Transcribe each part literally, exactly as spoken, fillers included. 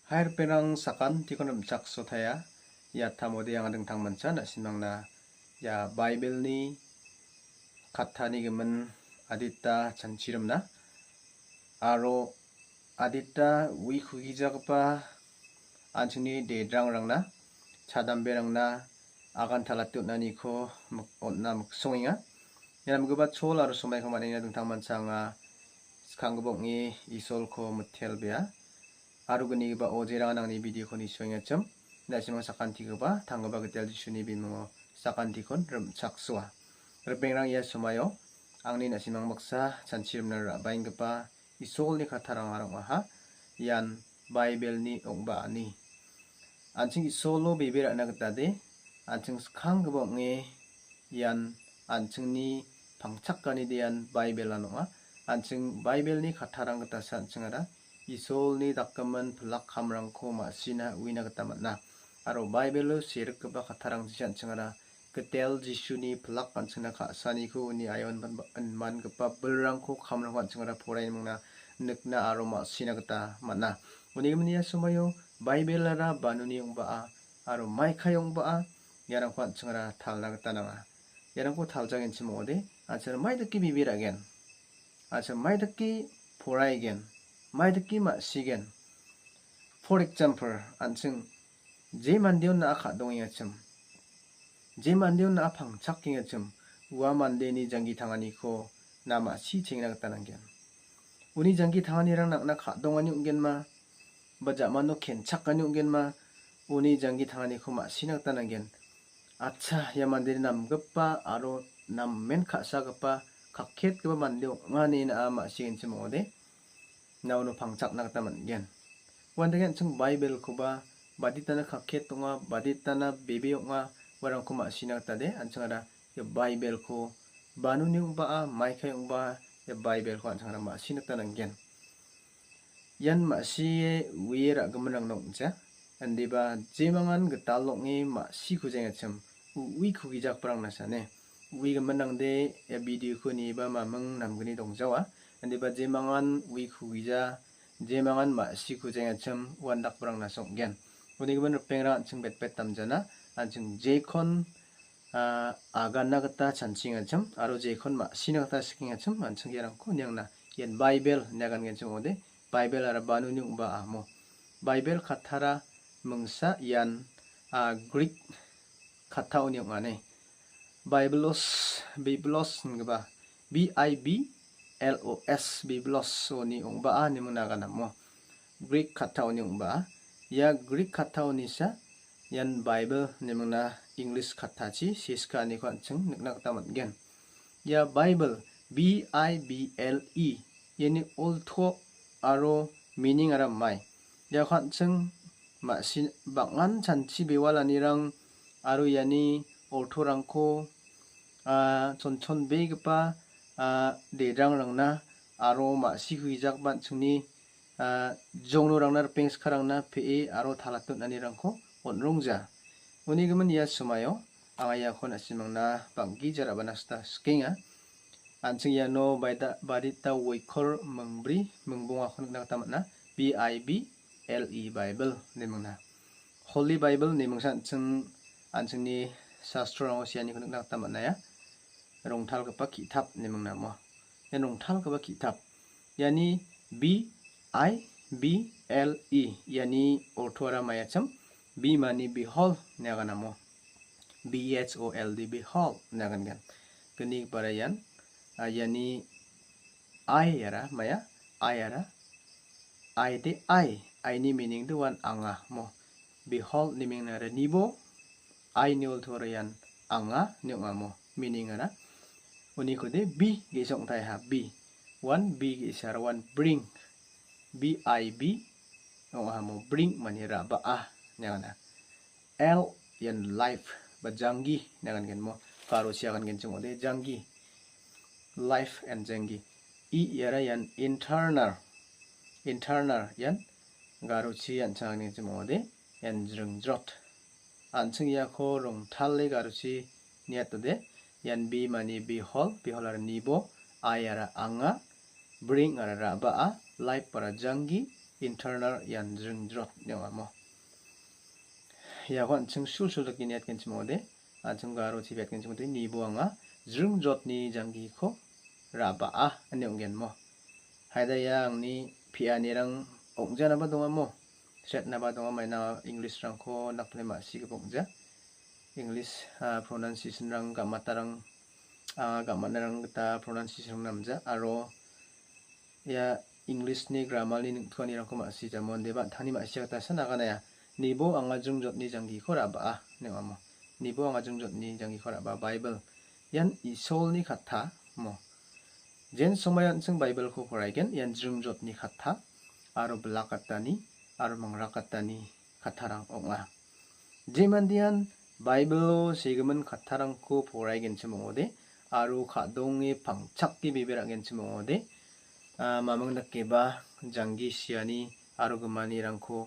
Hai ripengrang, sakantikon rimchaksotaia. Ia tamode anga dingtang mancha na·simangna ia Baibilni kattani gimin adita chanchirimna aro adita uikugijagipa an·chingni dedrangrangna, chadamberangna agantalate on·aniko mik-, on·na miksongenga. Ia namgipa chol aro somaiko man·enga dingtang mancha anga skanggipa ong·e Isolko mitelbea. Aro gnigipao jerangan angni videoko nisoengachim, na·simang sakantigipa tanggipa gital Jisuni bimingo sakantikon rimchaksoa. Ripengrang, ia somaio angni na·simang baksa chanchirimna ra·baenggipa Isolni kattarangara ong·aha. Ian Baibilni ong·baani. An·ching Isolo bebe ra·na gita de, an·ching skanggipa ong·e ian an·chingni pangchakani de ian Baibelan ong·a. An·ching Baibilni kattarang gitasa an·chingara Isolni dakgimin pilak kamrangko ma·sina uina gita man·a. Aro Baibelo serikgipa kattarangchi an·chingara gital Jisuni pilak an·chingna ka·saniko uni aion ban-, inmangipa bilrangko kamrangko an·chingara porainingna nikna aro ma·sina gita man·a. Uni gimin ia somaio Baibelara banuni ong·baa aro maikai ong·baa iarangko an·chingara talna gita nanga. Iarangko taljagenchim ong·ode, an·chingara mai dake bebe ra·gen? An·ching mai dake poraigen? Mai dake ma·sigen? For example, an·ching je mandeon na·a ka·dongengachim, je mandeon na·a pangchakengachim, ua mandeni janggi tanganiko na ma·sichengna gita nanggen. Uni janggi tanganirang nang·na ka·dongani ong·genma, ba ja·mano kenchakani ong·genma, uni janggi tanganiko ma·sina gita nanggen. Acha, ia mandeni namgipa aro namen ka·sagipa, kaketgipa mande ong·a ine na·a ma·sigenchim ong·ode, na uno pangchakna gita man·gen. Uandake an·ching Baibelkoba baditana kaket ong·a, baditana bebe ong·a, uarangko ma·sina gita de, an·chingara ia Baibelko banuni ong·baa, maikai ong·baa, ia Baibelko an·chingara ma·sina gita nanggen. Ian ma·sie uie ra·giminrangna ong·ja. Indiba jemangan gital ong·e ma·siko jengachim, u-, uiko gijakbarangna sane. Ui giminrangde ia videoko niba maming namgni dongjawa. Indiba jemangan uiko gija, jemangan ma·siko jengachim, uandakbarangna song·gen. Uni gimin ripengrang an·ching betbet damjana, an·ching jekon, ah, aganna gita chanchingachim, aro jekon ma·sina gita sikengachim, an·ching iarangko niangna. Ian Baibel ine agangenchim ong·ode, Baibel ara banuni ong·ba amo. Baibel kattara mingsa ian, ah, Grik kattaoni ong·a ine. Biblos, Biblos ingipa, B I B L O S, Biblos-oni ong·baa ine mingna aganamo. Grik kattaoni ong·baa. Ia Grik kattaonisa ian Baibel ine mingna English kattachi seskaaniko an·ching nikna gita man·gen. Ia Baibel, B I B L E, iani olto aro meaning-ara mai. Iako an·ching ma·si-, bang·an chanchi bewalanirang aro iani ortorangko, ah, chonchonbegipa, ah, dedrangrangna aro ma·si huijakba an·chingni, ah, jongnorangna, ripengskaranna pe·e aro talatonanirangko on·rongja. Uni gimin ia somaio anga iako na·simangna bang·gija ra·bana sita sikenga. An·ching iano baida-, barita oikor mingbri mingbongako nikna gita man·a. B I B L E Bible ine mingna. Holy Bible ine mingsa an·ching, an·chingni sastrorango seaniko nikna gita man·aia. Rongtalgipa ki·tap ine mingnamo. Ian rongtalgipa ki·tap. Iani B I B L E, iani ortoara maiachim, B mani behold ine aganamo. B H O L D, behold ine agangen. Gnigipara ian, ah, iani I ara maia, I ara, I de I, I-ni meaning de uan anga mo. Behold ine mingnara nibo, I-ni oltoara ian anga ine ong·amo, meaning ara. Unikode B ge·sa ong·taiha, B. Uan B ge·sa ara uan bring. B I B ong·aha mo, bring mani ra·baa ine agana. L ian life ba janggi ine agangen mo. Garochi agangenchim ong·ode janggi. Life and janggi. E iara ian internal. Internal ian garochi an·ching agangenchim ong·ode ian jringjrot. An·ching iako rongtale garochi niatode, ian B mani behold, behold ara nibo, I ara anga, bring ara ra·baa, life ara janggi, internal ian jringjrot ine ong·amo. Iako an·ching sulsul dake niatgenchim ong·ode, an·ching garo chibiatgenchim ong·ode, nibo anga jringjotni janggiko ra·baa ine ong·genmo. Haida ia angni pe·anirang ong·janaba dongamo, threatnaba donga, maina Englishrangko napni ma·sigipa ong·ja. English, ah, pronunciationrang gam·atarang, ah, gam·atnarang gita pronunciationrang namja, aro ia Englishni grammarni ningtuanirangko ma·sijamo, indiba an·tangni ma·sia gita san aganaya. Nibo anga jringjotni janggiko ra·baa ine ong·amo. Nibo anga jringjotni janggiko ra·baa, Baibel. Ian Isolni kattamo. Jen somoio an·ching Baibelko poraigen, ian jringjotni katta, aro bilakatani, aro mangrakatani kattarang ong·a. Je mandean Baibelo segimin kattarangko poraigenchim ong·ode, aro ka·donge pangchake bebe ra·genchim ong·ode, ah, maming dakeba janggi siani aro gimanirangko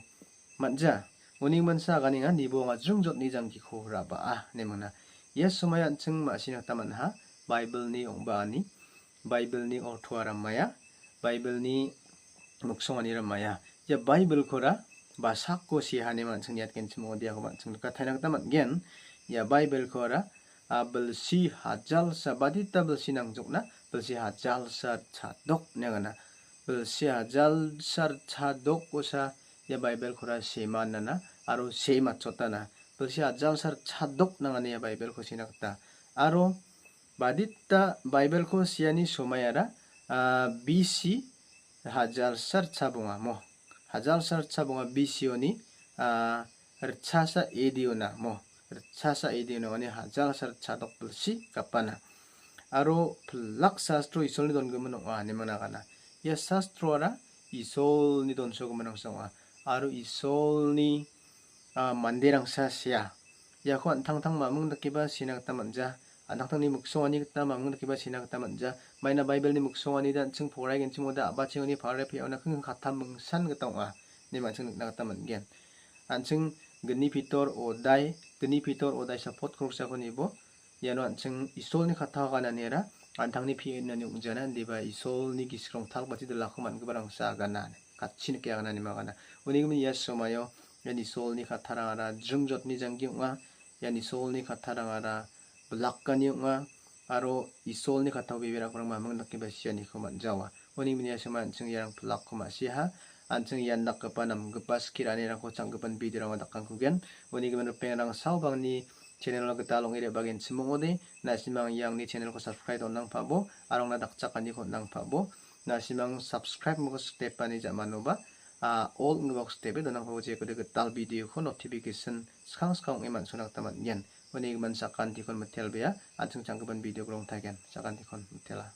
man·ja. Uni giminsa aganenga nibo anga jringjotni janggiko ra·baa ine mingna. Ia somoio an·ching ma·sina gita man·aha, Baibelni ong·baani, Baibelni ortoa ramaia, Baibelni miksonganira maia. Ia Baibelkora basako sehanima an·ching niatgenchim ong·ode, iako an·ching nikatna gita man·gen. Ia Baibelkora, a, bilsi hajalsa, badita bilsi nangjokna, bilsi hajalsa chadok ine gana. Bilsi hajalsa chadok osa ia Baibelkora semanana aro sematchotana. Bilsi hajalsa chadok nangani ia Baibelko sena gita. Aro badita Baibelko siani somoiara, a, B C hajalsa ritchabongamo. Hajalsa ritchabonga B C-oni, a, ritchasa A D-ona mo. Ritchasa A D-ona ong·ani hajalsa ritchadok bilsi gapana. Aro pilak sastro Isolni dongimin ong·a ine mingna gana. Ia sastroara Isolni donsogimin ong·a. Aro Isolni, a, manderangsa sea. Iako an·tangtang maming dakeba sena gita man·ja. An·tangtangni miksongani gita maming dakeba sena gita man·ja. Maina Baibelni miksonganida an·ching poraigenchim ong·ode, a·bachengoni parape·ona kingking kattam mingsan gita ong·a ine an·ching nikna gita man·gen. An·ching gni Pitor odai, gni Pitor odai sapot kroksako nibo, iano an·ching Isolni kattako agananiara an·tangni pe·enani ong·jana, indiba Isolni gisik rongtalbati dilako man·giparangsa agana, katchi nike agananima agana. Uni gimin ia somoio ian Isolni kattarangara jringjotni janggi ong·a. Ian Isolni kattarangara bilakani ong·a, aro Isolni kattao bebe ra·giparang maming dakeba sianiko man·jawa. Uni gimin ia somoio an·ching iarang pilakko ma·siaha. An·ching ian dakgipa namgipa skie ra·anirangko chang·gipan videorangko dakangkugen. Uni gimin ripengrang saobangni channel-o gital ong·e re·bagenchim ong·ode, na·simang ia angni channel-ko subscribe on·angpabo, aro angna dakchakaniko on·angpabo. Na·simang subscribe moko step-ani ja·manoba, a, all inggipako step-e donangpabo, jekode gital videoko notification skang skang ong·e man·sona gita man·gen. Uni gimin sakantikon mitelbea, an·ching chang·gipan videoko rongtagen. Sakantikon mitela.